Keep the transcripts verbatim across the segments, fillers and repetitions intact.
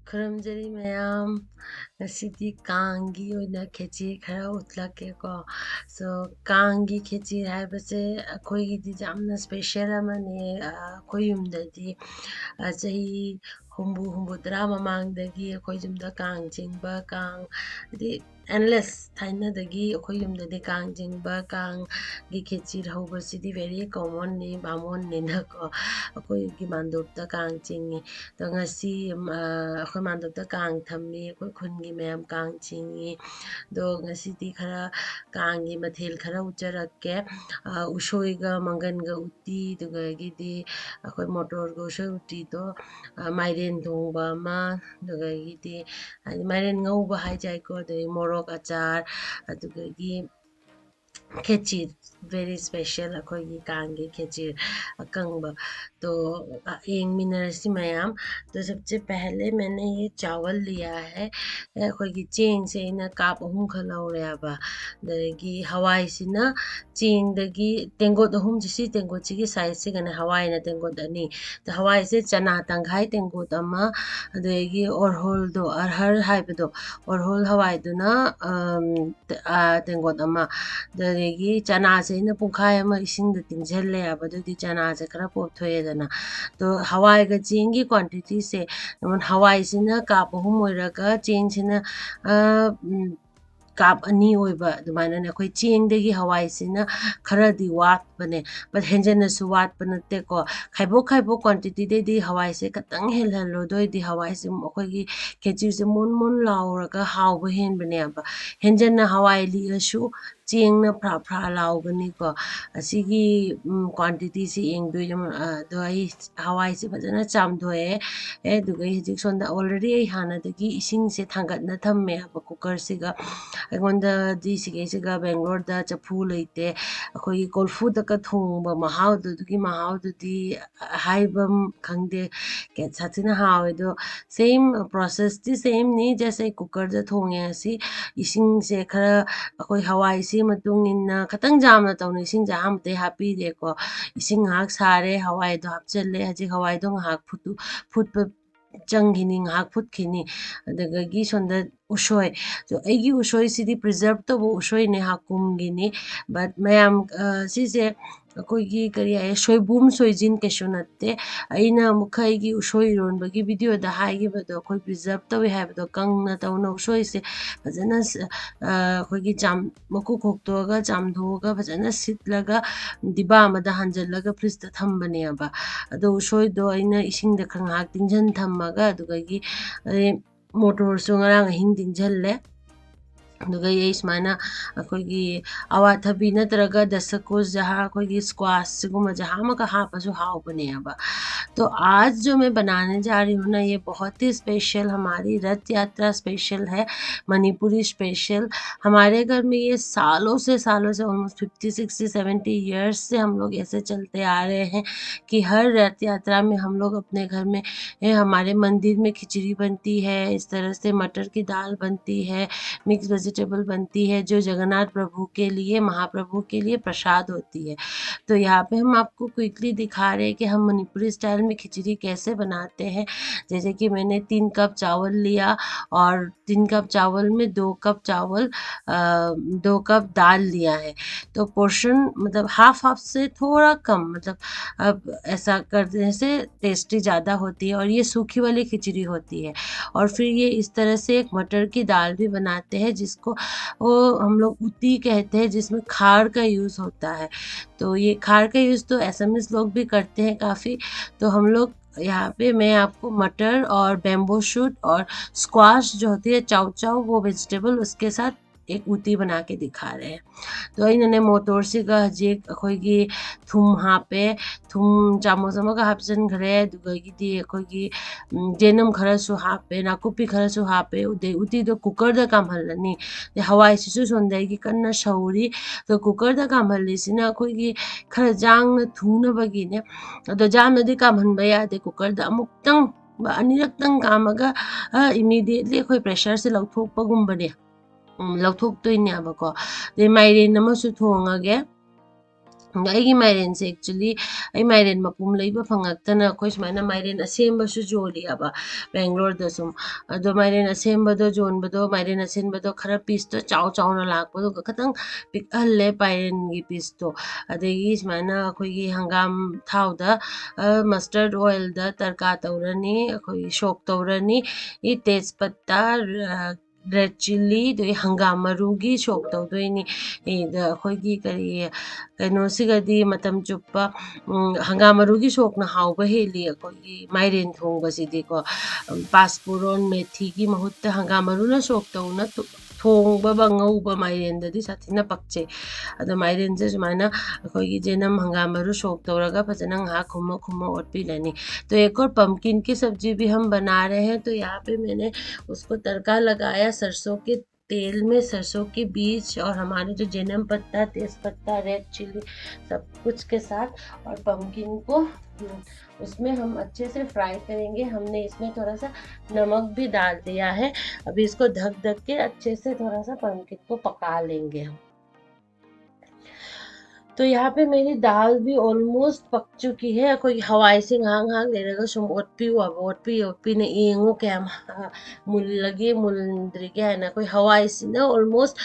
ꯈꯨꯔꯨꯝꯖꯔꯤ ꯃꯌꯥꯝ꯫ ꯉꯁꯤꯗꯤ ꯀꯥꯡꯒꯤ ꯑꯣꯏꯅ ꯈꯦꯆꯤ ꯈꯔ ꯎꯠꯂꯛꯀꯦꯀꯣ꯫ So, ꯀꯥꯡꯒꯤ ꯈꯦꯆꯤ ꯍꯥꯏꯕꯁꯦ ꯑꯩꯈꯣꯏꯒꯤꯗꯤ ꯌꯥꯝꯅ special ꯑꯃꯅꯤ꯫ ꯑ, ꯑꯩꯈꯣꯏ ꯌꯨꯝꯗꯗꯤ, ꯑ, ꯆꯍꯤ ꯍꯨꯝꯐꯨ, ꯍꯨꯝꯐꯨꯇꯔꯥ ꯃꯃꯥꯡꯗꯒꯤ ꯑꯩꯈꯣꯏ ꯌꯨꯝꯗ ꯀꯥꯡ ꯆꯤꯡꯕ, ꯀꯥꯡ, ꯍꯥꯏꯗꯤ, endless ꯊꯥꯏꯅꯗꯒꯤ ꯑꯩꯈꯣꯏ ꯌꯨꯝꯗꯗꯤ ꯀꯥꯡ ꯆꯤꯡꯕ, ꯀꯥꯡꯒꯤ ꯈꯦꯆꯤ ꯍꯧꯕꯁꯤꯗꯤ very commonꯅꯤ, ꯕꯥꯃꯣꯟꯅꯤꯅꯀꯣ꯫ ꯑꯩꯈꯣꯏꯒꯤ ꯃꯥꯟꯗꯣꯞꯇ ꯀꯥꯡ ꯆꯤꯡꯉꯤ꯫ ꯑꯗꯣ ꯉꯁꯤ, ꯑ, ꯑꯩꯈꯣꯏ ꯃꯥꯟꯗꯣꯞꯇ ꯀꯥꯡ ꯊꯝꯃꯤ, ꯑꯩꯈꯣꯏ ꯈꯨꯟꯒꯤ ꯃꯌꯥꯝ ꯀꯥꯡ ꯆꯤꯡꯉꯤ꯫ ꯑꯗꯣ ꯉꯁꯤꯗꯤ ꯈꯔ ꯀꯥꯡꯒꯤ ꯃꯊꯦꯜ ꯈꯔ ꯎꯠꯆꯔꯛꯀꯦ꯫ ꯑ, ꯎꯁꯣꯏꯒ ꯃꯪꯒꯟꯒ ꯎꯇꯤ, ꯑꯗꯨꯗꯒꯤꯗꯤ ꯑꯩꯈꯣꯏ ꯃꯣꯇꯣꯔꯒ ꯎꯁꯣꯏ ꯎꯇꯤꯗꯣ, ꯑ, ꯃꯥꯏꯔꯦꯟ ꯊꯣꯡꯕ ꯑꯃ, ꯑꯗꯨꯗꯒꯤꯗꯤ ꯍꯥꯏꯗꯤ ꯃꯥꯏꯔꯦꯟ ꯉꯧꯕ ꯍꯥꯏꯇꯥꯔꯦꯀꯣ, ꯑꯗꯩ ꯃꯣꯔꯣꯛ ꯑꯆꯥꯔ, ꯑꯗꯨꯗꯒꯤ ꯈꯦꯆꯤ, very special ꯑꯩꯈꯣꯏꯒꯤ ꯀꯥꯡꯒꯤ ꯈꯦꯆꯤ ꯑꯀꯪꯕ꯫ ꯇꯣ, ꯑ, ꯌꯦꯡꯃꯤꯟꯅꯔꯁꯤ ꯃꯌꯥꯝ꯫ तो सबसे पहले मैंने ये चावल लिया है꯫ ꯑꯩꯈꯣꯏꯒꯤ ꯆꯦꯡꯁꯦ ꯑꯩꯅ ꯀꯥꯞ ꯑꯍꯨꯝ ꯈꯛ ꯂꯧꯔꯦꯕ꯫ ꯑꯗꯒꯤ ꯍꯋꯥꯏꯁꯤꯅ ꯆꯦꯡꯗꯒꯤ ꯇꯦꯡꯀꯣꯠ ꯑꯍꯨꯝꯁꯤ, ꯁꯤ ꯇꯦꯡꯀꯣꯠꯁꯤꯒꯤ sizeꯁꯤꯒꯅꯦ, ꯍꯋꯥꯏꯅ ꯇꯦꯡꯀꯣꯠ ꯑꯅꯤ꯫ ꯑꯗ ꯍꯋꯥꯏꯁꯦ ꯆꯅꯥ ꯇꯪꯈꯥꯏ ꯇꯦꯡꯀꯣꯠ ꯑꯃ, ꯑꯗꯒꯤ ꯑꯣꯔꯍꯣꯜꯗꯣ, ꯑꯔꯍꯔ ꯍꯥꯏꯕꯗꯣ, ꯑꯣꯔꯍꯣꯜ ꯍꯋꯥꯏꯗꯨꯅ, ꯑꯝ, ꯇ-, ꯑ, ꯇꯦꯡꯀꯣꯠ ꯑꯃ, ꯑꯗꯒꯤ ꯆꯅꯥꯁꯦ ꯑꯩꯅ ꯄꯨꯡꯈꯥꯏ ꯑꯃ ꯏꯁꯤꯡꯗ ꯇꯤꯡꯁꯤꯜꯂꯦꯕ, ꯑꯗꯨꯗꯤ ꯆꯅꯥꯁꯦ ꯈꯔ ꯄꯣꯞꯊꯣꯛꯑꯦꯗꯅ꯫ ꯑꯗꯣ ꯍꯋꯥꯏꯒ ꯆꯦꯡꯒꯤ quantityꯁꯦ, ꯅꯉꯣꯟ ꯍꯋꯥꯏꯁꯤꯅ ꯀꯥꯞ ꯑꯍꯨꯝ ꯑꯣꯏꯔꯒ ꯆꯦꯡꯁꯤꯅ, ꯑ, ꯎꯝ, ꯀꯥꯞ ꯑꯅꯤ ꯑꯣꯏꯕ, ꯑꯗꯨꯃꯥꯏꯅꯅꯦ꯫ ꯑꯩꯈꯣꯏ ꯆꯦꯡꯗꯒꯤ ꯍꯋꯥꯏꯁꯤꯅ ꯈꯔꯗꯤ ꯋꯥꯠꯄꯅꯦ, but ꯍꯦꯟꯖꯟꯅꯁꯨ ꯋꯥꯠꯄ ꯅꯠꯇꯦꯀꯣ꯫ ꯈꯥꯏꯕꯣꯛ ꯈꯥꯏꯕꯣꯛ quantityꯗꯩꯗꯤ ꯍꯋꯥꯏꯁꯦ ꯈꯇꯪ ꯍꯦꯜꯍꯜꯂꯣ, ꯑꯗꯨ ꯑꯣꯏꯗꯤ ꯍꯋꯥꯏꯁꯦ ꯑꯩꯈꯣꯏꯒꯤ ꯈꯦꯆꯤꯁꯦ ꯃꯨꯟ ꯃꯨꯟ ꯂꯥꯎꯔꯒ ꯍꯥꯎꯕ ꯍꯦꯟꯕꯅꯦꯕ꯫ ꯍꯦꯟꯖꯟꯅ ꯍꯋꯥꯏ ꯂꯤꯛꯑꯁꯨ ꯆꯦꯡꯅ ꯐ꯭ꯔꯥ ꯐ꯭ꯔꯥ ꯂꯥꯎꯒꯅꯤꯀꯣ꯫ ꯑꯁꯤꯒꯤ, ꯎꯝ, quantityꯁꯦ ꯌꯦꯡꯗꯣꯏꯅꯦ꯫ ꯑ, ꯑꯗꯣ ꯑꯩ ꯍꯋꯥꯏꯁꯦ ꯐꯖꯅ ꯆꯥꯝꯊꯣꯛꯑꯦ꯫ ꯑꯦ, ꯑꯗꯨꯒ ꯑꯩ ꯍꯧꯖꯤꯛ ꯁꯣꯝꯗ already ꯑꯩ ꯍꯥꯟꯅꯗꯒꯤ ꯏꯁꯤꯡꯁꯦ ꯊꯥꯡꯒꯠꯅ ꯊꯝꯃꯦ ꯍꯥꯏꯕ cookerꯁꯤꯒ꯫ ꯑꯩꯉꯣꯟꯗꯗꯤ ꯁꯤꯒꯩꯁꯤꯒ ꯕꯦꯡꯒ꯭ꯂꯣꯔꯗ ꯆꯐꯨ ꯂꯩꯇꯦ꯫ ꯑꯩꯈꯣꯏꯒꯤ ꯀꯣꯔꯐꯨꯗꯒ ꯊꯣꯡꯕ ꯃꯍꯥꯎꯗꯣ, ꯑꯗꯨꯒꯤ ꯃꯍꯥꯎꯗꯨꯗꯤ ꯍꯥꯏꯕ ꯈꯪꯗꯦ꯫ ꯀꯦ-, ꯁꯥꯊꯤꯅ ꯍꯥꯎꯋꯦ꯫ ꯑꯗꯣ same processꯇꯤ sameꯅꯤ, just ꯑꯩ cookerꯗ ꯊꯣꯡꯉꯦ ꯉꯁꯤ꯫ ꯏꯁꯤꯡꯁꯦ ꯈꯔ, ꯑꯩꯈꯣꯏ ꯍꯋꯥꯏꯁꯤ ꯃꯇꯨꯡ ꯏꯟꯅ ꯈꯤꯇꯪ ꯌꯥꯝꯅ ꯇꯧꯅ ꯏꯁꯤꯡꯁꯦ ꯑꯍꯥꯟꯕꯗꯩ ꯍꯥꯞꯄꯤꯔꯦꯀꯣ꯫ ꯏꯁꯤꯡ ꯉꯥꯏꯍꯥꯛ ꯁꯥꯔꯦ, ꯍꯋꯥꯏꯗꯣ ꯍꯥꯞꯆꯤꯜꯂꯦ꯫ ꯍꯧꯖꯤꯛ ꯍꯋꯥꯏꯗꯣ ꯉꯥꯏꯍꯥꯛ ꯐꯨꯠꯇꯨ-, ꯐꯨꯠꯄ ꯆꯪꯈꯤꯅꯤ, ꯉꯥꯏꯍꯥꯛ ꯐꯨꯠꯈꯤꯅꯤ꯫ ꯑꯗꯨꯗꯒꯤ ꯁꯣꯝꯗ ꯎꯁꯣꯏ, ꯑꯗꯣ ꯑꯩꯒꯤ ꯎꯁꯣꯏꯁꯤꯗꯤ preserve ꯇꯧꯕ ꯎꯁꯣꯏꯅꯦ, ꯍꯥꯀꯨꯝꯒꯤꯅꯤ꯫ But ꯃꯌꯥꯝ, ꯑ, ꯁꯤꯁꯦ ꯑꯩꯈꯣꯏꯒꯤ ꯀꯔꯤ ꯍꯥꯏ, ꯁꯣꯏꯕꯨꯝ ꯁꯣꯏꯖꯤꯟ ꯀꯩꯁꯨ ꯅꯠꯇꯦ꯫ ꯑꯩꯅ ꯑꯃꯨꯛꯈ ꯑꯩꯒꯤ ꯎꯁꯣꯏ ꯏꯔꯣꯟꯕꯒꯤ videoꯗ ꯍꯥꯏꯈꯤꯕꯗꯣ, ꯑꯩꯈꯣꯏ preserve ꯇꯧꯏ ꯍꯥꯏꯕꯗꯣ, ꯀꯪꯅ ꯇꯧꯅ ꯎꯁꯣꯏꯁꯦ ꯐꯖꯅ ꯁ-, ꯑ, ꯑꯩꯈꯣꯏꯒꯤ ꯆꯥꯝ-, ꯃꯀꯨ ꯈꯣꯛꯇꯣꯛꯑꯒ, ꯆꯥꯝꯊꯣꯛꯑꯒ, ꯐꯖꯅ ꯁꯤꯠꯂꯒ, ꯗꯤꯕꯥ ꯑꯃꯗ ꯍꯥꯟꯖꯜꯂꯒ fridgeꯇ ꯊꯝꯕꯅꯦꯕ꯫ ꯑꯗꯣ ꯎꯁꯣꯏꯗꯣ ꯑꯩꯅ ꯏꯁꯤꯡꯗ ꯈꯔ ꯉꯥꯏꯍꯥꯛ ꯇꯤꯡꯖꯟ ꯊꯝꯃꯒ, ꯑꯗꯨꯗꯒꯤ ꯑꯩ ꯃꯣꯇꯣꯔꯁꯨ ꯉꯔꯥꯡ ꯑꯍꯤꯡ ꯇꯤꯡꯖꯜꯂꯦ꯫ ꯑꯗꯨꯒ ꯑꯩ ꯁꯨꯃꯥꯏꯅ ꯑꯩꯈꯣꯏꯒꯤ ꯑꯋꯥꯊꯕꯤ ꯅꯠꯇ꯭ꯔꯒ ꯗꯁꯀꯨꯁ, ꯖꯍꯥ, ꯑꯩꯈꯣꯏꯒꯤ squash, ꯁꯤꯒꯨꯝꯕꯁꯦ ꯍꯥꯞꯄꯒ ꯍꯥꯞꯄꯁꯨ ꯍꯥꯎꯕꯅꯦꯕ꯫ तो आज जो मैं बनाने जा रही हूँ ना, ये बहुत ही special, हमारी रथ यात्रा special है, मणिपुरी special। हमारे घर में ये सालों से, सालों से, almost fifty, sixty, seventy years से हम लोग ऐसे चलते आ रहे हैं कि हर रथ यात्रा में हम लोग अपने घर में, ये हमारे मंदिर में खिचड़ी बनती है, इस तरह से मटर की दाल बनती है, mix vegetable बनती है, जो जगन्नाथ प्रभु के लिए, महाप्रभु के लिए प्रसाद होती है। तो यहाँ पे हम आपको quickly दिखा रहे हैं कि हम मणिपुरी style में खिचड़ी कैसे बनाते हैं। जैसे कि मैंने तीन कप चावल लिया और तीन कप चावल में दो कप चावल, अ, दो कप दाल लिया है। तो portion, मतलब, half half से थोड़ा कम, मतलब, अब ऐसा करने से tasty ज़्यादा होती है। और ये सूखी वाली खिचड़ी होती है। और फिर ये इस तरह से एक मटर की दाल भी बनाते हैं, जिसको वो हम लोग उती कहते हैं, जिसमें खार का use होता है। तो ये खार का use तो Assamese लोग भी करते हैं काफ़ी। तो हम लोग यहाँ पे, मैं आपको मटर और bamboo shoot और squash जो होती है, चाउ चाउ, वो vegetable, उसके साथ एक उती बना के दिखा रहे हैं। तो ꯑꯩꯅꯅꯦ, ꯃꯣꯇꯣꯔꯁꯤꯒ ꯍꯧꯖꯤꯛ ꯑꯩꯈꯣꯏꯒꯤ ꯊꯨꯝ ꯍꯥꯞꯄꯦ, ꯊꯨꯝ ꯆꯥꯃꯁ ꯑꯃꯒ ꯍꯥꯞꯆꯤꯟꯈ꯭ꯔꯦ꯫ ꯑꯗꯨꯗꯒꯤꯗꯤ ꯑꯩꯈꯣꯏꯒꯤ, ꯎꯝ, ꯌꯦꯅꯝ ꯈꯔꯁꯨ ꯍꯥꯞꯄꯦ, ꯅꯥꯀꯨꯞꯄꯤ ꯈꯔꯁꯨ ꯍꯥꯞꯄꯦ꯫ ꯑꯗꯩ ꯎꯇꯤꯗꯣ cookerꯗ ꯀꯥꯝꯍꯜꯂꯅꯤ꯫ ꯑꯗꯩ ꯍꯋꯥꯏꯁꯤꯁꯨ ꯁꯣꯝꯗ ꯑꯩꯒꯤ ꯀꯟꯅ ꯁꯧꯔꯤ꯫ ꯑꯗꯣ cookerꯗ ꯀꯥꯝꯍꯜꯂꯤꯁꯤꯅ ꯑꯩꯈꯣꯏꯒꯤ ꯈꯔ ꯌꯥꯡꯅ ꯊꯨꯅꯕꯒꯤꯅꯦ꯫ ꯑꯗꯣ ꯌꯥꯝꯅꯗꯤ ꯀꯥꯝꯍꯟꯕ ꯌꯥꯗꯦ꯫ Cookerꯗ ꯑꯃꯨꯛꯇꯪ, ꯑꯅꯤꯔꯛꯇꯪ ꯀꯥꯝꯃꯒ, ꯑ, immediately ꯑꯩꯈꯣꯏ pressureꯁꯦ ꯂꯧꯊꯣꯛꯄꯒꯨꯝꯕꯅꯦ꯫ ꯎꯝ, ꯂꯧꯊꯣꯛꯇꯣꯏꯅꯦꯕꯀꯣ꯫ ꯑꯗꯩ ꯃꯥꯏꯔꯦꯟ ꯑꯃꯁꯨ ꯊꯣꯡꯉꯒꯦ꯫ ꯑꯩꯒꯤ ꯃꯥꯏꯔꯦꯟꯁꯦ actually ꯑꯩ ꯃꯥꯏꯔꯦꯟ ꯃꯄꯨꯝ ꯂꯩꯕ ꯐꯪꯉꯛꯇꯅ ꯑꯩꯈꯣꯏ ꯁꯨꯃꯥꯏꯅ ꯃꯥꯏꯔꯦꯟ ꯑꯁꯦꯝꯕꯁꯨ ꯌꯣꯜꯂꯤꯑꯕ ꯕꯦꯡꯒ꯭ꯂꯣꯔꯗ ꯁꯨꯝ꯫ ꯑꯗꯣ ꯃꯥꯏꯔꯦꯟ ꯑꯁꯦꯝꯕꯗꯣ ꯌꯣꯟꯕꯗꯣ, ꯃꯥꯏꯔꯦꯟ ꯑꯁꯦꯝꯕꯗꯣ ꯈꯔ ꯄꯤꯁꯇꯣ ꯆꯥꯎ ꯆꯥꯎꯅ ꯂꯥꯛꯄꯗꯨꯒ ꯈꯤꯇꯪ ꯄꯤꯛꯍꯜꯂꯦ ꯃꯥꯏꯔꯦꯟꯒꯤ ꯄꯤꯁꯇꯣ꯫ ꯑꯗꯒꯤ ꯁꯨꯃꯥꯏꯅ ꯑꯩꯈꯣꯏꯒꯤ ꯍꯪꯒꯥꯝ ꯊꯥꯎꯗ, ꯃꯁꯇꯔꯗ ꯑꯣꯏꯜꯗ ꯇꯔꯀꯥ ꯇꯧꯔꯅꯤ, ꯑꯩꯈꯣꯏꯒꯤ ꯁꯣꯛ ꯇꯧꯔꯅꯤ꯫ ꯏ ꯇꯦꯖꯄꯠꯇ, ꯔꯦꯗ ꯆꯤꯜꯂꯤ, ꯑꯗꯩ ꯍꯪꯒꯥꯝ ꯃꯔꯨꯒꯤ ꯁꯣꯛ ꯇꯧꯗꯣꯏꯅꯤ꯫ ꯑꯗ ꯑꯩꯈꯣꯏꯒꯤ ꯀꯔꯤ, ꯀꯩꯅꯣꯁꯤꯒꯗꯤ ꯃꯇꯝ ꯆꯨꯞꯄ, ꯎꯝ, ꯍꯪꯒꯥꯝ ꯃꯔꯨꯒꯤ ꯁꯣꯛꯅ ꯍꯥꯎꯕ ꯍꯦꯜꯂꯤ ꯑꯩꯈꯣꯏꯒꯤ ꯃꯥꯏꯔꯦꯟ ꯊꯣꯡꯕꯁꯤꯗꯤꯀꯣ꯫ ꯎꯝ, ꯄꯥꯁꯄꯨꯔꯣꯟ ꯃꯦꯊꯤꯒꯤ ꯃꯍꯨꯠꯇ ꯍꯪꯒꯥꯝ ꯃꯔꯨꯅ ꯁꯣꯛ ꯇꯧꯅ ꯊꯣ-, ꯊꯣꯡꯕ ꯉꯧꯕ ꯃꯥꯏꯔꯦꯟꯗꯗꯤ ꯁꯥꯊꯤꯅ ꯄꯛꯆꯩ꯫ ꯑꯗꯣ ꯃꯥꯏꯔꯦꯟꯁꯦ ꯁꯨꯃꯥꯏꯅ ꯑꯩꯈꯣꯏꯒꯤ ꯖꯦꯅꯝ ꯍꯪꯒꯥꯝ ꯃꯔꯨ ꯁꯣꯛ ꯇꯧꯔꯒ ꯐꯖꯅ ꯉꯥꯏꯍꯥꯛ ꯈꯨꯝꯃ ꯈꯨꯝꯃ ꯑꯣꯠꯄꯤꯔꯅꯤ꯫ तो एक और पम्पकिन की सब्जी भी हम बना रहे हैं। तो यहाँ पे मैंने उसको तड़का लगाया सरसों के तेल में, सरसों के बीज और हमारे जो जन्म पत्ता, तेज पत्ता, रेड चिली, सब कुछ के साथ, और पम्पकिन को, हम्म, उसमें हम अच्छे से फ्राई करेंगे। हमने इसमें थोड़ा सा नमक भी डाल दिया है। अभी इसको ढक ढक के अच्छे से थोड़ा सा पम्पकिन को पका लेंगे हम। तो यहाँ पे मेरी दाल भी ऑलमोस्ट पक चुकी है। ꯑꯩꯈꯣꯏꯒꯤ ꯍꯋꯥꯏꯁꯦ ꯉꯥꯏꯍꯥꯛ ꯉꯥꯏꯍꯥꯛ ꯂꯩꯔꯒ ꯁꯨꯝ ꯑꯣꯠꯄꯤꯌꯣꯕ, ꯑꯣꯠꯄꯤ ꯑꯣꯠꯄꯤꯅ ꯌꯦꯡꯉꯨ ꯀꯌꯥꯝ, ꯑ, ꯃꯨꯜꯂꯒꯦ ꯃꯨꯟꯗ꯭ꯔꯤꯒꯦ ꯍꯥꯏꯅ꯫ ꯑꯩꯈꯣꯏ ꯍꯋꯥꯏꯁꯤꯅ ꯑꯣꯜꯃꯣꯁ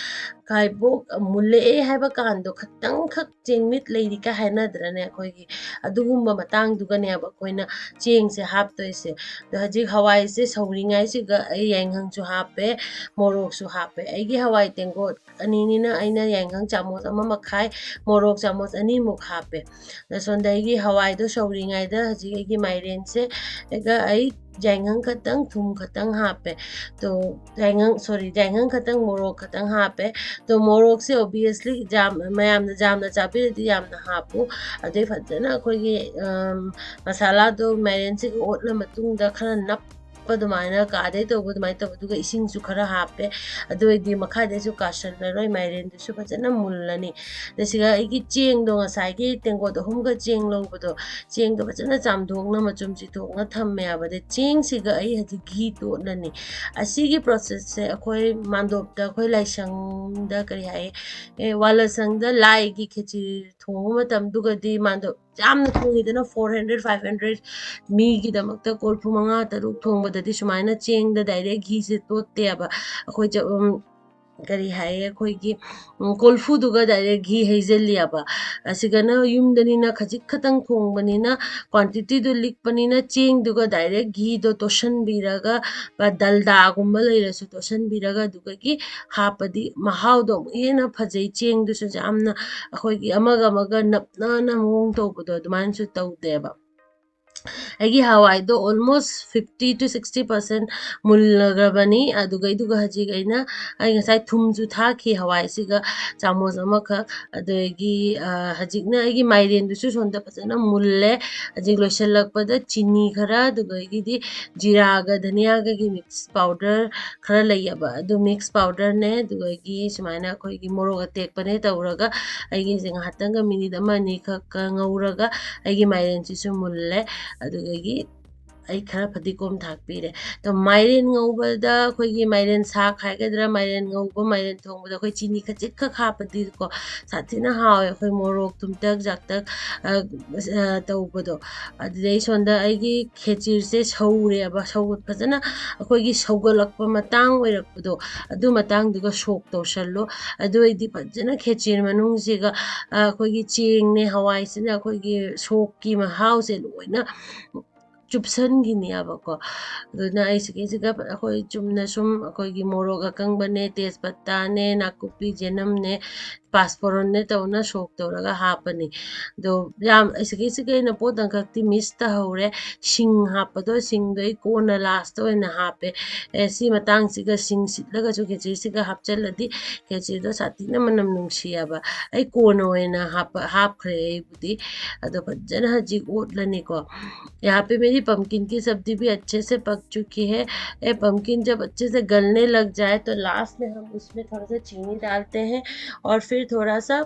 ꯀꯥꯏꯕꯣꯛ ꯃꯨꯜꯂꯛꯑꯦ ꯍꯥꯏꯕ ꯀꯥꯟꯗꯣ ꯈꯇꯪꯈꯛ ꯆꯦꯡꯃꯤꯠ ꯂꯩꯔꯤ ꯀꯥꯏ ꯍꯥꯏꯅꯗ꯭ꯔꯅꯦ, ꯑꯩꯈꯣꯏꯒꯤ ꯑꯗꯨꯒꯨꯝꯕ ꯃꯇꯥꯡꯗꯨꯒꯅꯦꯕ ꯑꯩꯈꯣꯏꯅ ꯆꯦꯡꯁꯦ ꯍꯥꯞꯇꯣꯏꯁꯦ꯫ ꯑꯗꯣ ꯍꯧꯖꯤꯛ ꯍꯋꯥꯏꯁꯦ ꯁꯧꯔꯤꯉꯩꯁꯤꯒ ꯑꯩ ꯌꯥꯏꯉꯪꯁꯨ ꯍꯥꯞꯄꯦ, ꯃꯣꯔꯣꯛꯁꯨ ꯍꯥꯞꯄꯦ꯫ ꯑꯩꯒꯤ ꯍꯋꯥꯏ ꯇꯦꯡꯀꯣꯠ ꯑꯅꯤꯅꯤꯅ ꯑꯩꯅ ꯌꯥꯏꯉꯪ ꯆꯥꯃꯁ ꯑꯃ ꯃꯈꯥꯏ, ꯃꯣꯔꯣꯛ ꯆꯥꯃꯁ ꯑꯅꯤꯃꯨꯛ ꯍꯥꯞꯄꯦ꯫ ꯑꯗ ꯁꯣꯝꯗ ꯑꯩꯒꯤ ꯍꯋꯥꯏꯗꯣ ꯁꯧꯔꯤꯉꯩꯗ ꯍꯧꯖꯤꯛ ꯑꯩꯒꯤ ꯃꯥꯏꯔꯦꯟꯁꯦ ꯑꯩꯒ ꯑꯩ ꯌꯥꯏꯉꯪ ꯈꯛꯇꯪ, ꯊꯨꯝ ꯈꯛꯇꯪ ꯍꯥꯞꯄꯦ꯫ ꯇꯣ ꯌꯥꯏꯉꯪ, ꯁꯣꯔꯤ, ꯌꯥꯏꯉꯪ ꯈꯛꯇꯪ, ꯃꯣꯔꯣꯛ ꯈꯛꯇꯪ ꯍꯥꯞꯄꯦ꯫ ꯇꯣ ꯃꯣꯔꯣꯛꯁꯦ ꯑꯣꯕꯤꯌꯁꯂꯤ ꯌꯥꯝ, ꯃꯌꯥꯝꯅ ꯌꯥꯝꯅ ꯆꯥꯕꯤꯔꯗꯤ ꯌꯥꯝꯅ ꯍꯥꯞꯄꯨ꯫ ꯑꯗꯩ ꯐꯖꯅ ꯑꯩꯈꯣꯏꯒꯤ, ꯑꯝ, ꯃꯁꯥꯂꯥꯗꯣ ꯃꯥꯏꯔꯦꯟꯁꯤꯒ ꯑꯣꯠꯂ ꯃꯇꯨꯡꯗ ꯈꯔ ꯅꯞ ꯍꯥꯞꯄ ꯑꯗꯨꯃꯥꯏꯅ ꯀꯥꯗꯩ ꯇꯧꯕ ꯑꯗꯨꯃꯥꯏꯅ ꯇꯧꯕ, ꯑꯗꯨꯒ ꯏꯁꯤꯡꯁꯨ ꯈꯔ ꯍꯥꯞꯄꯦ꯫ ꯑꯗꯨ ꯑꯣꯏꯗꯤ ꯃꯈꯥꯗꯩꯁꯨ ꯀꯥꯁꯜꯂꯔꯣꯏ, ꯃꯥꯏꯔꯦꯟꯗꯨꯁꯨ ꯐꯖꯅ ꯃꯨꯜꯂꯅꯤ꯫ ꯑꯗ ꯁꯤꯒ ꯑꯩꯒꯤ ꯆꯦꯡꯗꯣ, ꯉꯁꯥꯏꯒꯤ ꯇꯦꯡꯀꯣꯠ ꯑꯍꯨꯝꯒ ꯆꯦꯡ ꯂꯧꯕꯗꯣ, ꯆꯦꯡꯗꯣ ꯐꯖꯅ ꯆꯥꯝꯊꯣꯛꯅ ꯃꯆꯨꯝ ꯆꯤꯊꯣꯛꯅ ꯊꯝꯃꯦ ꯍꯥꯏꯕꯗ, ꯆꯦꯡꯁꯤꯒ ꯑꯩ ꯍꯧꯖꯤꯛ ꯘꯤ ꯇꯣꯠꯂꯅꯤ꯫ ꯑꯁꯤꯒꯤ ꯄ꯭ꯔꯣꯁꯦꯁꯁꯦ ꯑꯩꯈꯣꯏ ꯃꯥꯟꯗꯣꯞꯇ, ꯑꯩꯈꯣꯏ ꯂꯥꯏꯁꯪꯗ, ꯀꯔꯤ ꯍꯥꯏꯌꯦ, ꯑꯦ, ꯋꯥꯂꯁꯪꯗ ꯂꯥꯏꯒꯤ ꯈꯦꯆꯤ ꯊꯣꯡꯕ ꯃꯇꯝꯗꯨꯒꯗꯤ ꯃꯥꯟꯗꯣꯞ ꯌꯥꯝꯅ ꯊꯣꯡꯉꯤꯗꯅ, four hundred, five hundred ꯃꯤꯒꯤꯗꯃꯛꯇ ꯀꯣꯔꯐꯨ ꯃꯉꯥ ꯇꯔꯨꯛ ꯊꯣꯡꯕꯗꯗꯤ ꯁꯨꯃꯥꯏꯅ ꯆꯦꯡꯗ ꯗꯥꯏꯔꯦꯛ ꯘꯤꯁꯦ ꯇꯣꯠꯇꯦꯕ꯫ ꯑꯩꯈꯣꯏ ꯆ-, ꯎꯝ, ꯀꯔꯤ ꯍꯥꯏꯌꯦ, ꯑꯩꯈꯣꯏꯒꯤ, ꯎꯝ, ꯀꯣꯔꯐꯨꯗꯨꯒ ꯗꯥꯏꯔꯦꯛ ꯘꯤ ꯍꯩꯖꯤꯜꯂꯤꯑꯕ꯫ ꯑꯁꯤꯒꯅ ꯌꯨꯝꯗꯅꯤꯅ ꯈꯖꯤꯛ ꯈꯛꯇꯪ ꯊꯣꯡꯕꯅꯤꯅ, ꯀ꯭ꯋꯥꯟꯇꯤꯇꯤꯗꯨ ꯂꯤꯛꯄꯅꯤꯅ, ꯆꯦꯡꯗꯨꯒ ꯗꯥꯏꯔꯦꯛ ꯘꯤꯗꯣ ꯇꯣꯠꯁꯟꯕꯤꯔꯒ, ꯕ-, ꯗꯜꯗꯥꯒꯨꯝꯕ ꯂꯩꯔꯁꯨ ꯇꯣꯠꯁꯟꯕꯤꯔꯒ, ꯑꯗꯨꯗꯒꯤ ꯍꯥꯞꯄꯗꯤ ꯃꯍꯥꯎꯗꯣ ꯑꯃꯨꯛ ꯍꯦꯟꯅ ꯐꯖꯩ꯫ ꯆꯦꯡꯗꯨꯁꯨ ꯌꯥꯝꯅ ꯑꯩꯈꯣꯏꯒꯤ ꯑꯃꯒ ꯑꯃꯒ ꯅꯞꯅꯅ ꯃꯑꯣꯡ ꯇꯧꯕꯗꯣ ꯑꯗꯨꯃꯥꯏꯅꯁꯨ ꯇꯧꯗꯦꯕ꯫ ꯑꯩꯒꯤ ꯍꯋꯥꯏꯗꯣ almost fifty to sixty percent ꯃꯨꯜꯂꯒꯕꯅꯤ꯫ ꯑꯗꯨꯒ, ꯑꯗꯨꯒ ꯍꯧꯖꯤꯛ ꯑꯩꯅ, ꯑꯩ ꯉꯁꯥꯏ ꯊꯨꯝꯁꯨ ꯊꯥꯛꯈꯤ ꯍꯋꯥꯏꯁꯤꯒ ꯆꯥꯃꯁ ꯑꯃꯈꯛ꯫ ꯑꯗꯒꯤ, ꯑ, ꯍꯧꯖꯤꯛꯅ ꯑꯩꯒꯤ ꯃꯥꯏꯔꯦꯟꯗꯨꯁꯨ ꯁꯣꯝꯗ ꯐꯖꯅ ꯃꯨꯜꯂꯦ꯫ ꯍꯧꯖꯤꯛ ꯂꯣꯏꯁꯤꯜꯂꯛꯄꯗ ꯆꯤꯅꯤ ꯈꯔ, ꯑꯗꯨꯗꯒꯤꯗꯤ ꯖꯤꯔꯥꯒ ꯙꯅꯤꯌꯥꯒꯒꯤ ꯃꯤꯛꯁ ꯄꯥꯎꯗꯔ ꯈꯔ ꯂꯩꯌꯦꯕ, ꯑꯗꯨ ꯃꯤꯛꯁ ꯄꯥꯎꯗꯔꯅꯦ꯫ ꯑꯗꯨꯗꯒꯤ ꯁꯨꯃꯥꯏꯅ ꯑꯩꯈꯣꯏꯒꯤ ꯃꯣꯔꯣꯛ ꯑꯇꯦꯛꯄꯅꯦ ꯇꯧꯔꯒ, ꯑꯩꯒꯤꯁꯦ ꯉꯥꯏꯍꯥꯛꯇꯪꯒ, ꯃꯤꯅꯤꯠ ꯑꯃ ꯑꯅꯤꯈꯛꯀ ꯉꯧꯔꯒ, ꯑꯩꯒꯤ ꯃꯥꯏꯔꯦꯟꯁꯤꯁꯨ ꯃꯨꯜꯂꯦ꯫ ꯑꯗꯨꯗꯒꯤ ꯑꯩ ꯈꯔ ꯐꯗꯤꯒꯣꯝ ꯊꯥꯛꯄꯤꯔꯦ꯫ ꯑꯗꯣ ꯃꯥꯏꯔꯦꯟ ꯉꯧꯕꯗ ꯑꯩꯈꯣꯏꯒꯤ ꯃꯥꯏꯔꯦꯟ ꯁꯥꯛ ꯍꯥꯏꯒꯗ꯭ꯔꯥ, ꯃꯥꯏꯔꯦꯟ ꯉꯧꯕ, ꯃꯥꯏꯔꯦꯟ ꯊꯣꯡꯕꯗ ꯑꯩꯈꯣꯏ ꯆꯤꯅꯤ ꯈꯖꯤꯛꯈꯛ ꯍꯥꯞꯄꯗꯤꯀꯣ, ꯁꯥꯊꯤꯅ ꯍꯥꯎꯋꯦ꯫ ꯑꯩꯈꯣꯏ ꯃꯣꯔꯣꯛ ꯊꯨꯝꯇꯛ ꯖꯥꯛꯇꯛ, ꯑ, ꯑ, ꯇꯧꯕꯗꯣ꯫ ꯑꯗꯨꯗꯩ ꯁꯣꯝꯗ ꯑꯩꯒꯤ ꯈꯦꯆꯤꯁꯦ ꯁꯧꯔꯦꯕ, ꯁꯧ-, ꯐꯖꯅ ꯑꯩꯈꯣꯏꯒꯤ ꯁꯧꯒꯠꯂꯛꯄ ꯃꯇꯥꯡ ꯑꯣꯏꯔꯛꯄꯗꯣ, ꯑꯗꯨ ꯃꯇꯥꯡꯗꯨꯒ ꯁꯣꯛ ꯇꯧꯁꯜꯂꯣ꯫ ꯑꯗꯨ ꯑꯣꯏꯗꯤ ꯐꯖꯅ ꯈꯦꯆꯤ ꯃꯅꯨꯡꯁꯤꯒ, ꯑ, ꯑꯩꯈꯣꯏꯒꯤ ꯆꯦꯡꯅꯦ, ꯍꯋꯥꯏꯁꯤꯅ ꯑꯩꯈꯣꯏꯒꯤ ꯁꯣꯛꯀꯤ ꯃꯍꯥꯎꯁꯦ ꯂꯣꯏꯅ ꯆꯨꯞꯁꯟꯈꯤꯅꯦꯕꯀꯣ꯫ ꯑꯗꯨꯅ ꯑꯩ ꯁꯤꯒꯤꯁꯤꯒ ꯑꯩꯈꯣꯏ ꯆꯨꯝꯅ ꯁꯨꯝ ꯑꯩꯈꯣꯏꯒꯤ ꯃꯣꯔꯣꯛ ꯑꯀꯪꯕꯅꯦ, ꯇꯦꯖꯄꯇꯥꯅꯦ, ꯅꯥꯀꯨꯞꯄꯤ, ꯖꯦꯅꯝꯅꯦ, ꯄꯥꯁꯄꯣꯔꯟꯅꯦ ꯇꯧꯅ ꯁꯣꯛ ꯇꯧꯔꯒ ꯍꯥꯞꯄꯅꯤ꯫ ꯑꯗꯣ ꯌꯥꯝ, ꯑꯩ ꯁꯤꯒꯤꯁꯤꯒ ꯑꯩꯅ ꯄꯣꯠ ꯑꯃꯈꯛꯇꯤ ꯃꯤꯁ ꯇꯧꯍꯧꯔꯦ꯫ ꯁꯤꯡ ꯍꯥꯞꯄꯗꯣ, ꯁꯤꯡꯗꯣ ꯑꯩ ꯀꯣꯟꯅ ꯂꯥꯁꯇ ꯑꯣꯏꯅ ꯍꯥꯞꯄꯦ꯫ ꯑꯦ, ꯁꯤ ꯃꯇꯥꯡꯁꯤꯒ ꯁꯤꯡ ꯁꯤꯠꯂꯒꯁꯨ ꯈꯦꯆꯤꯁꯤꯒ ꯍꯥꯞꯆꯜꯂꯗꯤ ꯈꯦꯆꯤꯗꯣ ꯁꯥꯊꯤꯅ ꯃꯅꯝ ꯅꯨꯡꯁꯤꯌꯦꯕ꯫ ꯑꯩ ꯀꯣꯟꯅ ꯑꯣꯏꯅ ꯍꯥꯞꯄ, ꯍꯥꯞꯈ꯭ꯔꯦ ꯑꯩꯕꯨꯗꯤ꯫ ꯑꯗꯣ ꯐꯖꯅ ꯍꯧꯖꯤꯛ ꯑꯣꯠꯂꯅꯤꯀꯣ꯫ ꯌꯥ, ꯍꯥꯞꯄꯤꯉꯩꯗꯤ पम्पकिन की सब्जी भी अच्छे से पक चुकी है। ये पम्पकिन जब अच्छे से गलने लग जाए तो लास्ट में हम उसमें थोड़ा सा चीनी डालते हैं और फिर थोड़ा सा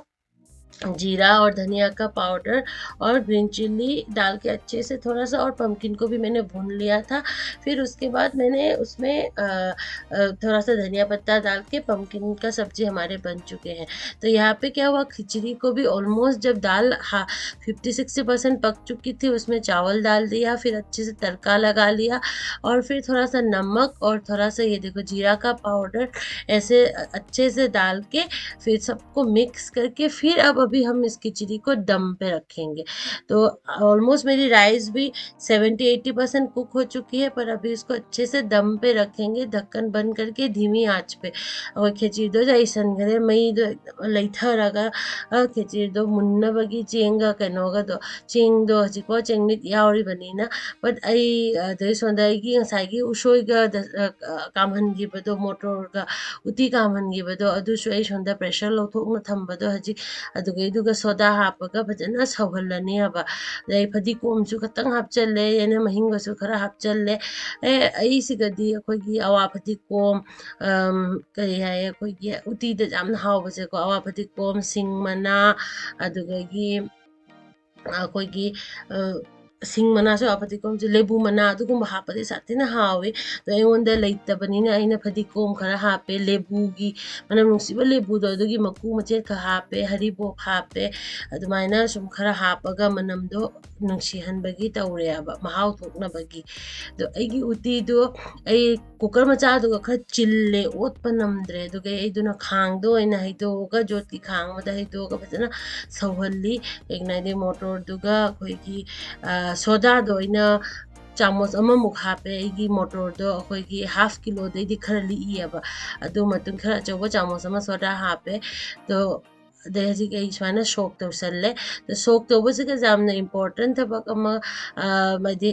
जीरा और धनिया का पाउडर और ग्रीन चिल्ली डाल के अच्छे से थोड़ा सा, और पम्पकिन को भी मैंने भून लिया था। फिर उसके बाद मैंने उसमें अ, अ, थोड़ा सा धनिया पत्ता डाल के पम्पकिन का सब्जी हमारे बन चुके हैं। तो यहाँ पे क्या हुआ, खिचड़ी को भी ऑलमोस्ट जब दाल, हाँ, फिफ्टी सिक्सटी परसेंट पक चुकी थी, उसमें चावल डाल दिया, फिर अच्छे से तड़का लगा लिया और फिर थोड़ा सा नमक और थोड़ा सा, ये देखो, जीरा का पाउडर, ऐसे अच्छे से डाल के फिर सबको मिक्स करके फिर अब अभी हम इस खिचड़ी को दम पे रखेंगे। तो ऑलमोस्ट मेरी राइस भी सेवेंटी एटी परसेंट कुक हो चुकी है, पर अभी इसको अच्छे से दम पे रखेंगे, ढक्कन बंद करके धीमी आंच पे꯫ ꯑꯩꯈꯣꯏ ꯈꯦꯆꯤꯗꯣ ꯌꯥꯏꯁꯟꯈ꯭ꯔꯦ, ꯃꯩꯗꯣ ꯂꯩꯊꯔꯒ, ꯑ, ꯈꯦꯆꯤꯗꯣ ꯃꯨꯟꯅꯕꯒꯤ ꯆꯦꯡꯒ ꯀꯩꯅꯣꯒꯗꯣ, ꯆꯦꯡꯗꯣ ꯍꯧꯖꯤꯛꯐꯥꯎ ꯆꯦꯡꯃꯤꯠ ꯌꯥꯎꯔꯤꯕꯅꯤꯅ, but ꯑꯩ ꯑꯗꯩ ꯁꯣꯝꯗ ꯑꯩꯒꯤ ꯉꯁꯥꯏꯒꯤ ꯎꯁꯣꯏꯒ ꯗ-, ꯑ, ꯑ, ꯀꯥꯝꯍꯟꯈꯤꯕꯗꯣ, ꯃꯣꯇꯣꯔꯒ ꯎꯇꯤ ꯀꯥꯝꯍꯟꯈꯤꯕꯗꯣ, ꯑꯗꯨꯁꯨ ꯑꯩ ꯁꯣꯝꯗ ꯄ꯭ꯔꯦꯁꯔ ꯂꯧꯊꯣꯛꯅ ꯊꯝꯕꯗꯣ ꯍꯧꯖꯤꯛ, ꯑꯗꯨꯒꯩꯗꯨꯒ ꯁꯣꯗꯥ ꯍꯥꯞꯄꯒ ꯐꯖꯅ ꯁꯧꯍꯜꯂꯅꯤ ꯍꯥꯏꯕ꯫ ꯑꯗꯩ ꯐꯗꯤꯒꯣꯝꯁꯨ ꯈꯇꯪ ꯍꯥꯞꯆꯜꯂꯦ, ꯌꯦꯅꯝ ꯑꯍꯤꯡꯕꯁꯨ ꯈꯔ ꯍꯥꯞꯆꯜꯂꯦ꯫ ꯑꯦ, ꯑꯩꯁꯤꯒꯗꯤ ꯑꯩꯈꯣꯏꯒꯤ ꯑꯋꯥ ꯐꯗꯤꯒꯣꯝ, ꯑꯝ, ꯀꯔꯤ ꯍꯥꯏꯌꯦ, ꯑꯩꯈꯣꯏꯒꯤ ꯎꯇꯤꯗ ꯌꯥꯝꯅ ꯍꯥꯎꯕꯁꯦꯀꯣ, ꯑꯋꯥ ꯐꯗꯤꯒꯣꯝ, ꯁꯤꯡ ꯃꯅꯥ, ꯑꯗꯨꯗꯒꯤ ꯑꯩꯈꯣꯏꯒꯤ, ꯑ, ꯁꯤꯡ ꯃꯅꯥꯁꯨ, ꯑꯋꯥ ꯐꯗꯤꯒꯣꯝꯁꯨ, ꯂꯦꯕꯨ ꯃꯅꯥ, ꯑꯗꯨꯒꯨꯝꯕ ꯍꯥꯞꯄꯗꯤ ꯁꯥꯊꯤꯅ ꯍꯥꯎꯋꯤ꯫ ꯑꯗꯣ ꯑꯩꯉꯣꯟꯗ ꯂꯩꯇꯕꯅꯤꯅ ꯑꯩꯅ ꯐꯗꯤꯒꯣꯝ ꯈꯔ ꯍꯥꯞꯄꯦ, ꯂꯦꯕꯨꯒꯤ ꯃꯅꯝ ꯅꯨꯡꯁꯤꯕ ꯂꯦꯕꯨꯗꯣ, ꯑꯗꯨꯒꯤ ꯃꯀꯨ ꯃꯆꯦꯠ ꯈꯔ ꯍꯥꯞꯄꯦ, ꯍꯔꯤꯕꯣꯞ ꯍꯥꯞꯄꯦ, ꯑꯗꯨꯃꯥꯏꯅ ꯁꯨꯝ ꯈꯔ ꯍꯥꯞꯄꯒ ꯃꯅꯝꯗꯣ ꯅꯨꯡꯁꯤꯍꯟꯕꯒꯤ ꯇꯧꯔꯦꯕ, ꯃꯍꯥꯎ ꯊꯣꯛꯅꯕꯒꯤ꯫ ꯑꯗꯣ ꯑꯩꯒꯤ ꯎꯇꯤꯗꯣ ꯑꯩ ꯀꯨꯀꯔ ꯃꯆꯥꯗꯨꯒ ꯈꯔ ꯆꯤꯜꯂꯦ, ꯑꯣꯠꯄ ꯅꯝꯗ꯭ꯔꯦ꯫ ꯑꯗꯨꯒ ꯑꯩꯗꯨꯅ ꯈꯥꯡꯗ ꯑꯣꯏꯅ ꯍꯩꯗꯣꯛꯑꯒ, ꯖꯣꯠꯀꯤ ꯈꯥꯡ ꯑꯃꯗ ꯍꯩꯗꯣꯛꯑꯒ ꯐꯖꯅ ꯁꯧꯍꯜꯂꯤ꯫ ꯀꯩꯒꯤꯅꯣ ꯍꯥꯏꯗꯤ ꯃꯣꯇꯣꯔꯗꯨꯒ ꯑꯩꯈꯣꯏꯒꯤ, ꯑ, ꯁꯣꯗꯥꯗꯣ ꯑꯩꯅ ꯆꯥꯃꯁ ꯑꯃꯃꯨꯛ ꯍꯥꯞꯄꯦ꯫ ꯑꯩꯒꯤ ꯃꯣꯇꯣꯔꯗꯣ ꯑꯩꯈꯣꯏꯒꯤ ꯍꯥꯐ ꯀꯤꯂꯣꯗꯩꯗꯤ ꯈꯔ ꯂꯤꯛꯏꯑꯕ꯫ ꯑꯗꯨ ꯃꯇꯨꯡ ꯈꯔ ꯑꯆꯧꯕ ꯆꯥꯃꯁ ꯑꯃ ꯁꯣꯗꯥ ꯍꯥꯞꯄꯦ꯫ ꯑꯗꯣ ꯑꯗꯩ ꯍꯧꯖꯤꯛ ꯑꯩ ꯁꯨꯃꯥꯏꯅ ꯁꯣꯛ ꯇꯧꯁꯜꯂꯦ꯫ ꯑꯗꯣ ꯁꯣꯛ ꯇꯧꯕꯁꯤꯒ ꯌꯥꯝꯅ ꯏꯝꯄꯣꯔꯇꯦꯟ ꯊꯕꯛ ꯑꯃ, ꯑ, ꯍꯥꯏꯗꯤ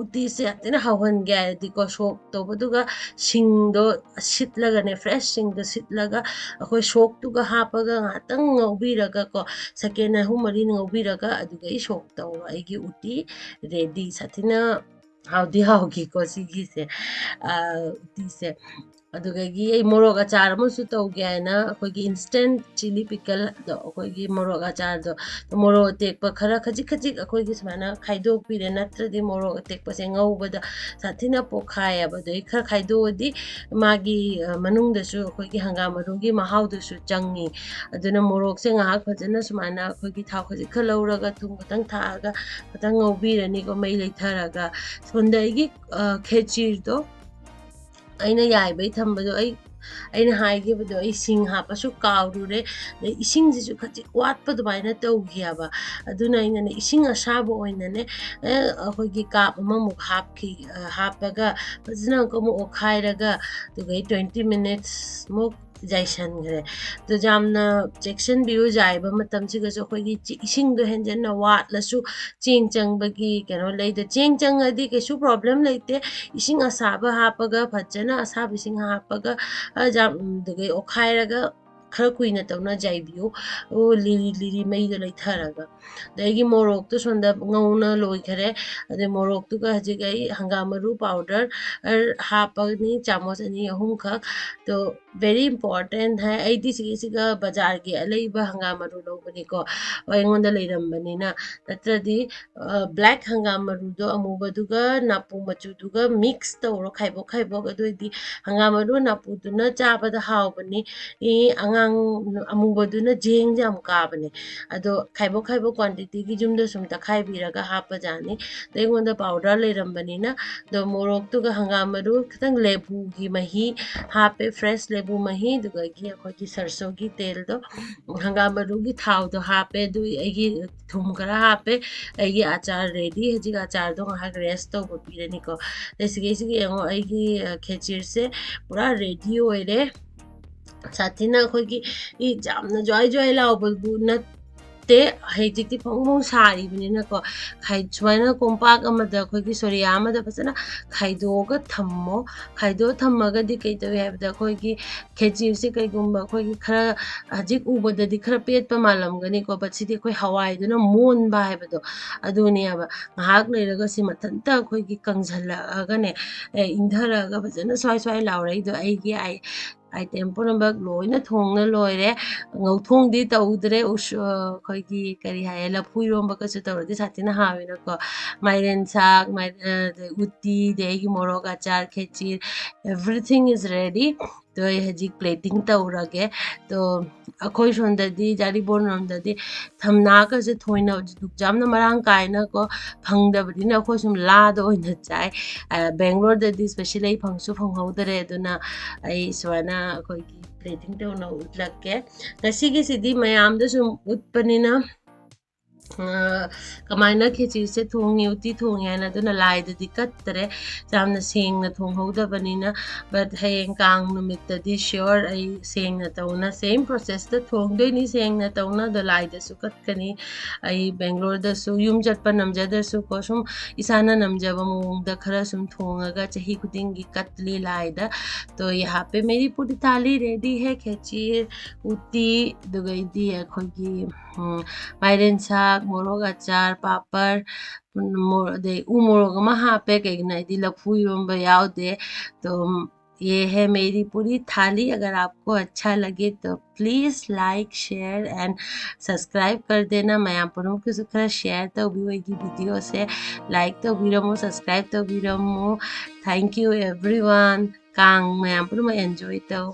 ꯎꯇꯤꯁꯦ ꯌꯥꯝ ꯊꯤꯅ ꯍꯥꯎꯍꯟꯒꯦ ꯍꯥꯏꯔꯗꯤꯀꯣ, ꯁꯣꯛ ꯇꯧꯕꯗꯨꯒ ꯁꯤꯡꯗꯣ ꯁꯤꯠꯂꯒꯅꯦ, ꯐ꯭ꯔꯦꯁ ꯁꯤꯡꯗꯣ ꯁꯤꯠꯂꯒ ꯑꯩꯈꯣꯏ ꯁꯣꯛꯇꯨꯒ ꯍꯥꯞꯄꯒ ꯉꯥꯛꯇꯪ ꯉꯧꯕꯤꯔꯒꯀꯣ, ꯁꯦꯀꯦꯟ ꯑꯍꯨꯝ ꯃꯔꯤ ꯉꯧꯕꯤꯔꯒ ꯑꯗꯨꯗꯒꯤ ꯁꯣꯛ ꯇꯧꯔꯣ꯫ ꯑꯩꯒꯤ ꯎꯇꯤ ꯔꯦꯗꯤ꯫ ꯁꯥꯊꯤꯅ ꯍꯥꯎꯗꯤ ꯍꯥꯎꯈꯤꯀꯣ ꯁꯤꯒꯤꯁꯦ, ꯑ, ꯎꯇꯤꯁꯦ꯫ ꯑꯗꯨꯗꯒꯤ ꯑꯩ ꯃꯣꯔꯣꯛ ꯑꯆꯥꯔ ꯑꯃꯁꯨ ꯇꯧꯒꯦ ꯍꯥꯏꯅ ꯑꯩꯈꯣꯏꯒꯤ instant chilli pickle ꯗꯣ, ꯑꯩꯈꯣꯏꯒꯤ ꯃꯣꯔꯣꯛ ꯑꯆꯥꯔꯗꯣ, ꯃꯣꯔꯣꯛ ꯑꯇꯦꯛꯄ ꯈꯔ ꯈꯖꯤꯛ ꯈꯖꯤꯛ ꯑꯩꯈꯣꯏꯒꯤ ꯁꯨꯃꯥꯏꯅ ꯈꯥꯏꯗꯣꯛꯄꯤꯔꯦ, ꯅꯠꯇ꯭ꯔꯗꯤ ꯃꯣꯔꯣꯛ ꯑꯇꯦꯛꯄꯁꯦ ꯉꯧꯕꯗ ꯁꯥꯊꯤꯅ ꯄꯣꯛꯈꯥꯏꯌꯦꯕ꯫ ꯑꯗꯩ ꯈꯔ ꯈꯥꯏꯗꯣꯛꯑꯗꯤ ꯃꯥꯒꯤ, ꯑ, ꯃꯅꯨꯡꯗꯁꯨ ꯑꯩꯈꯣꯏꯒꯤ ꯍꯪꯒꯥꯝ ꯃꯔꯨꯒꯤ ꯃꯍꯥꯎꯗꯨꯁꯨ ꯆꯪꯉꯤ꯫ ꯑꯗꯨꯅ ꯃꯣꯔꯣꯛꯁꯦ ꯉꯥꯏꯍꯥꯛ ꯐꯖꯅ ꯁꯨꯃꯥꯏꯅ ꯑꯩꯈꯣꯏꯒꯤ ꯊꯥꯎ ꯈꯖꯤꯛ ꯈꯔ ꯂꯧꯔꯒ ꯊꯨꯝ ꯈꯤꯇꯪ ꯊꯥꯛꯑꯒ ꯈꯤꯇꯪ ꯉꯧꯕꯤꯔꯅꯤꯀꯣ, ꯃꯩ ꯂꯩꯊꯔꯒ꯫ ꯁꯣꯝꯗ ꯑꯩꯒꯤ, ꯑ, ꯈꯦꯆꯤꯔꯗꯣ ꯑꯩꯅ ꯌꯥꯏꯕꯩ ꯊꯝꯕꯗꯣ ꯑꯩ, ꯑꯩꯅ ꯍꯥꯏꯈꯤꯕꯗꯣ ꯑꯩ ꯁꯤꯡ ꯍꯥꯞꯄꯁꯨ ꯀꯥꯎꯔꯨꯔꯦ꯫ ꯑꯗꯩ ꯏꯁꯤꯡꯁꯤꯁꯨ ꯈꯖꯤꯛ ꯋꯥꯠꯄ ꯑꯗꯨꯃꯥꯏꯅ ꯇꯧꯈꯤꯑꯕ꯫ ꯑꯗꯨꯅ ꯑꯩꯅꯅꯦ ꯏꯁꯤꯡ ꯑꯁꯥꯕ ꯑꯣꯏꯅꯅꯦ, ꯑꯦ, ꯑꯩꯈꯣꯏꯒꯤ ꯀꯥꯞ ꯑꯃꯃꯨꯛ ꯍꯥꯞꯈꯤ, ꯑ, ꯍꯥꯞꯄꯒ ꯐꯖꯅ ꯑꯃꯨꯛ ꯑꯣꯠꯈꯥꯏꯔꯒ, ꯑꯗꯨꯒ ꯑꯩ twenty minutes ꯃꯨꯛ ꯌꯥꯏꯁꯟꯈ꯭ꯔꯦ꯫ ꯑꯗꯨ ꯌꯥꯝꯅ ꯆꯦꯛꯁꯤꯟꯕꯤꯌꯨ, ꯌꯥꯏꯕ ꯃꯇꯝꯁꯤꯒꯁꯨ ꯑꯩꯈꯣꯏꯒꯤ ꯆꯤ-, ꯏꯁꯤꯡꯗꯣ ꯍꯦꯟꯖꯟꯅ ꯋꯥꯠꯂꯁꯨ ꯆꯦꯡ ꯆꯪꯕꯒꯤ ꯀꯩꯅꯣ ꯂꯩꯗ, ꯆꯦꯡ ꯆꯪꯉꯗꯤ ꯀꯩꯁꯨ problem ꯂꯩꯇꯦ꯫ ꯏꯁꯤꯡ ꯑꯁꯥꯕ ꯍꯥꯞꯄꯒ, ꯐꯖꯅ ꯑꯁꯥꯕ ꯏꯁꯤꯡ ꯍꯥꯞꯄꯒ, ꯑ, ꯌꯥꯝ, ꯑꯗꯨꯒ ꯑꯣꯠꯈꯥꯏꯔꯒ ꯈꯔ ꯀꯨꯏꯅ ꯇꯧꯅ ꯌꯥꯏꯕꯤꯌꯨ꯫ ꯑꯣ, ꯂꯤꯔꯤ ꯂꯤꯔꯤ ꯃꯩꯗꯣ ꯂꯩꯊꯔꯒ꯫ ꯑꯗꯩ ꯑꯩꯒꯤ ꯃꯣꯔꯣꯛꯇꯨ ꯁꯣꯝꯗ ꯉꯧꯅ ꯂꯣꯏꯈꯔꯦ꯫ ꯑꯗꯩ ꯃꯣꯔꯣꯛꯇꯨꯒ ꯍꯧꯖꯤꯛ ꯑꯩ ꯍꯪꯒꯥꯝ ꯃꯔꯨ powder ꯍꯥꯞꯄꯅꯤ, ꯆꯥꯃꯁ ꯑꯅꯤ ꯑꯍꯨꯝꯈꯛ꯫ ꯑꯗꯣ very important ꯍꯥꯏ, ꯑꯩꯗꯤ ꯁꯤꯒꯤꯁꯤꯒ ꯕꯖꯥꯔꯒꯤ ꯑꯂꯩꯕ ꯍꯪꯒꯥꯝ ꯃꯔꯨ ꯂꯧꯕꯅꯤꯀꯣ, ꯑꯩꯉꯣꯟꯗ ꯂꯩꯔꯝꯕꯅꯤꯅ꯫ ꯅꯠꯇ꯭ꯔꯗꯤ, ꯑ, black ꯍꯪꯒꯥꯝ ꯃꯔꯨꯗꯣ ꯑꯃꯨꯕꯗꯨꯒ ꯅꯥꯄꯨ ꯃꯆꯨꯗꯨꯒ mix ꯇꯧꯔꯣ, ꯈꯥꯏꯕꯣꯛ ꯈꯥꯏꯕꯣꯛ꯫ ꯑꯗꯨ ꯑꯣꯏꯗꯤ ꯍꯪꯒꯥꯝ ꯃꯔꯨ ꯅꯥꯄꯨꯗꯨꯅ ꯆꯥꯕꯗ ꯍꯥꯎꯕꯅꯤ꯫ ꯏ, ꯑꯉꯥꯡ ꯑꯃꯨꯕꯗꯨꯅ ꯖꯦꯡꯁꯦ ꯌꯥꯝ ꯀꯥꯕꯅꯦ꯫ ꯑꯗꯣ ꯈꯥꯏꯕꯣꯛ ꯈꯥꯏꯕꯣꯛ quantityꯒꯤ ꯌꯨꯝꯗ ꯁꯨꯝ ꯇꯛꯈꯥꯏꯕꯤꯔꯒ ꯍꯥꯞꯄꯖꯥꯠꯅꯤ꯫ ꯑꯗꯩ ꯑꯩꯉꯣꯟꯗ powder ꯂꯩꯔꯝꯕꯅꯤꯅ꯫ ꯑꯗꯣ ꯃꯣꯔꯣꯛꯇꯨꯒ ꯍꯪꯒꯥꯝ ꯃꯔꯨ, ꯈꯤꯇꯪ ꯂꯦꯕꯨꯒꯤ ꯃꯍꯤ ꯍꯥꯞꯄꯦ, fresh ꯂꯦꯕꯨ ꯃꯍꯤ, ꯑꯗꯨꯗꯒꯤ ꯑꯩꯈꯣꯏꯒꯤ ꯁꯔꯁꯣꯒꯤ ꯇꯦꯜꯗꯣ, ꯍꯪꯒꯥꯝ ꯃꯔꯨꯒꯤ ꯊꯥꯎꯗꯣ ꯍꯥꯞꯄꯦ꯫ ꯑꯗꯨ ꯑꯩꯒꯤ ꯊꯨꯝ ꯈꯔ ꯍꯥꯞꯄꯦ꯫ ꯑꯩꯒꯤ ꯑꯆꯥꯔ ready꯫ ꯍꯧꯖꯤꯛ ꯑꯆꯥꯔꯗꯣ ꯉꯥꯏꯍꯥꯛ rest ꯇꯧꯕ ꯄꯤꯔꯅꯤꯀꯣ꯫ ꯑꯗꯩ ꯁꯤꯒꯩꯁꯤꯒꯤ ꯌꯦꯡꯉꯣ, ꯑꯩꯒꯤ, ꯑ, ꯈꯦꯆꯤꯔꯁꯦ ꯄꯨꯔꯥ ready ꯑꯣꯏꯔꯦ꯫ ꯁꯥꯊꯤꯅ ꯑꯩꯈꯣꯏꯒꯤ ꯏ ꯌꯥꯝꯅ ꯖ꯭ꯋꯥꯏ ꯖ꯭ꯋꯥꯏ ꯂꯥꯎꯕꯕꯨ ꯅꯠ-, ꯅꯠꯇꯦ, ꯍꯧꯖꯤꯛꯇꯤ ꯐꯣꯡ ꯐꯣꯡ ꯁꯥꯔꯤꯕꯅꯤꯅꯀꯣ, ꯈꯥꯏ-, ꯁꯨꯃꯥꯏꯅ ꯀꯣꯝꯄꯥꯛ ꯑꯃꯗ, ꯑꯩꯈꯣꯏꯒꯤ ꯁꯣꯔꯤꯌꯥ ꯑꯃꯗ ꯐꯖꯅ ꯈꯥꯏꯗꯣꯛꯑꯒ ꯊꯝꯃꯣ꯫ ꯈꯥꯏꯗꯣꯛꯑ ꯊꯝꯃꯒꯗꯤ ꯀꯩ ꯇꯧꯏ ꯍꯥꯏꯕꯗ, ꯑꯩꯈꯣꯏꯒꯤ ꯈꯦꯆꯤꯁꯦ ꯀꯩꯒꯨꯝꯕ ꯑꯩꯈꯣꯏꯒꯤ ꯈꯔ, ꯍꯧꯖꯤꯛ ꯎꯕꯗꯗꯤ ꯈꯔ ꯄꯦꯠꯄ ꯃꯥꯜꯂꯝꯒꯅꯤꯀꯣ, but ꯁꯤꯗꯤ ꯑꯩꯈꯣꯏ ꯍꯋꯥꯏꯗꯨꯅ ꯃꯣꯟꯕ ꯍꯥꯏꯕꯗꯣ ꯑꯗꯨꯅꯦꯕ꯫ ꯉꯥꯏꯍꯥꯛ ꯂꯩꯔꯒ ꯁꯤ ꯃꯊꯟꯇ ꯑꯩꯈꯣꯏꯒꯤ ꯀꯪꯁꯤꯜꯂꯛꯑꯒꯅꯦ, ꯑꯦ, ꯏꯪꯊꯔꯛꯑꯒ ꯐꯖꯅ ꯁ꯭ꯋꯥꯏ ꯁ꯭ꯋꯥꯏ ꯂꯥꯎꯔꯛꯏꯗꯣ ꯑꯩꯒꯤ ꯑꯥꯏ-, item ꯄꯨꯝꯅꯃꯛ ꯂꯣꯏꯅ ꯊꯣꯡꯅ ꯂꯣꯏꯔꯦ꯫ ꯉꯧꯊꯣꯡꯗꯤ ꯇꯧꯗ꯭ꯔꯦ, ꯎꯁ-, ꯑꯩꯈꯣꯏꯒꯤ ꯀꯔꯤ ꯍꯥꯏꯌꯦ, ꯂꯐꯨ ꯏꯔꯣꯝꯕꯒꯁꯨ ꯇꯧꯔꯗꯤ ꯁꯥꯊꯤꯅ ꯍꯥꯎꯋꯦꯅꯀꯣ꯫ ꯃꯥꯏꯔꯦꯟ ꯁꯥꯛ, ꯃꯥꯏ-, ꯑ, ꯑꯗꯩ ꯎꯇꯤ, ꯑꯗꯩ ꯑꯩꯒꯤ ꯃꯣꯔꯣꯛ ꯑꯆꯥꯔ, ꯈꯦꯆꯤ, everything is ready꯫ ꯑꯗꯣ ꯑꯩ ꯍꯧꯖꯤꯛ plating ꯇꯧꯔꯒꯦ꯫ ꯑꯗꯣ ꯑꯩꯈꯣꯏ ꯁꯣꯝꯗꯗꯤ, ꯖꯥꯔꯤꯕꯣꯟ ꯔꯣꯝꯗꯗꯤ ꯊꯝꯅꯥꯒꯁꯦ ꯊꯣꯏꯅ ꯌꯥꯝꯅ ꯃꯔꯥꯡ ꯀꯥꯏꯅꯀꯣ ꯐꯪꯗꯕꯅꯤꯅ, ꯑꯩꯈꯣꯏ ꯁꯨꯝ ꯂꯥꯗ ꯑꯣꯏꯅ ꯆꯥꯏ꯫ ꯑ, ꯕꯦꯡꯒ꯭ꯂꯣꯔꯗꯗꯤ specially ꯑꯩ ꯐꯪꯁꯨ ꯐꯪꯍꯧꯗꯔꯦ, ꯑꯗꯨꯅ ꯑꯩ ꯁꯨꯃꯥꯏꯅ ꯑꯩꯈꯣꯏꯒꯤ plating ꯇꯧꯅ ꯎꯠꯂꯛꯀꯦ꯫ ꯉꯁꯤꯒꯤꯁꯤꯗꯤ ꯃꯌꯥꯝꯗ ꯁꯨꯝ ꯎꯠꯄꯅꯤꯅ, ꯑ, ꯀꯃꯥꯏꯅ ꯈꯦꯆꯤꯁꯦ ꯊꯣꯡꯉꯤ, ꯎꯇꯤ ꯊꯣꯡꯉꯤ ꯍꯥꯏꯅ, ꯑꯗꯨꯅ ꯂꯥꯏꯗꯗꯤ ꯀꯠꯇꯔꯦ, ꯌꯥꯝꯅ ꯁꯦꯡꯅ ꯊꯣꯡꯍꯧꯗꯕꯅꯤꯅ꯫ But ꯍꯌꯦꯡ ꯀꯥꯡ ꯅꯨꯃꯤꯠꯇꯗꯤ sure ꯑꯩ ꯁꯦꯡꯅ ꯇꯧꯅ same processꯇ ꯊꯣꯡꯗꯣꯏꯅꯤ, ꯁꯦꯡꯅ ꯇꯧꯅ꯫ ꯑꯗꯣ ꯂꯥꯏꯗꯁꯨ ꯀꯠꯀꯅꯤ꯫ ꯑꯩ ꯕꯦꯡꯒ꯭ꯂꯣꯔꯗꯁꯨ, ꯌꯨꯝ ꯆꯠꯄ ꯅꯝꯖꯗ꯭ꯔꯁꯨꯀꯣ, ꯁꯨꯝ ꯏꯁꯥꯅ ꯅꯝꯖꯕ ꯃꯑꯣꯡꯗ ꯈꯔ ꯁꯨꯝ ꯊꯣꯡꯉꯒ ꯆꯍꯤ ꯈꯨꯗꯤꯡꯒꯤ ꯀꯠꯂꯤ ꯂꯥꯏꯗ꯫ ꯇꯣ ꯌꯍꯥ ꯄꯦ ꯃꯦꯔꯤ ꯄꯨꯔꯤ ꯊꯥꯂꯤ ꯔꯦꯗꯤ ꯍꯦ, ꯈꯦꯆꯤ, ꯎꯇꯤ, ꯑꯗꯨꯒꯩꯗꯤ ꯑꯩꯈꯣꯏꯒꯤ, ꯎꯝ, ꯃꯥꯏꯔꯦꯟ ꯁꯥꯛ, ꯃꯣꯔꯣꯛ ꯑꯆꯥꯔ, ꯄꯥꯄꯔ, ꯎꯝ, ꯃꯣ-, ꯑꯗꯩ ꯎ ꯃꯣꯔꯣꯛ ꯑꯃ ꯍꯥꯞꯄꯦ, ꯀꯩꯒꯤꯅꯣ ꯍꯥꯏꯗꯤ ꯂꯐꯨ ꯏꯔꯣꯝꯕ ꯌꯥꯎꯗꯦ꯫ ꯇꯣ, ꯎꯝ, ये है मेरी पूरी थाली। अगर आपको अच्छा लगे तो please like, share and subscribe कर देना꯫ ꯃꯌꯥꯝ ꯄꯨꯝꯅꯃꯛꯀꯤꯁꯨ ꯈꯔ share ꯇꯧꯕꯤꯌꯨ ꯑꯩꯒꯤ videoꯁꯦ, like ꯇꯧꯕꯤꯔꯝꯃꯨ, subscribe ꯇꯧꯕꯤꯔꯝꯃꯨ꯫ Thank you everyone꯫ ꯀꯥꯡ ꯃꯌꯥꯝ ꯄꯨꯝꯅꯃꯛ enjoy ꯇꯧ꯫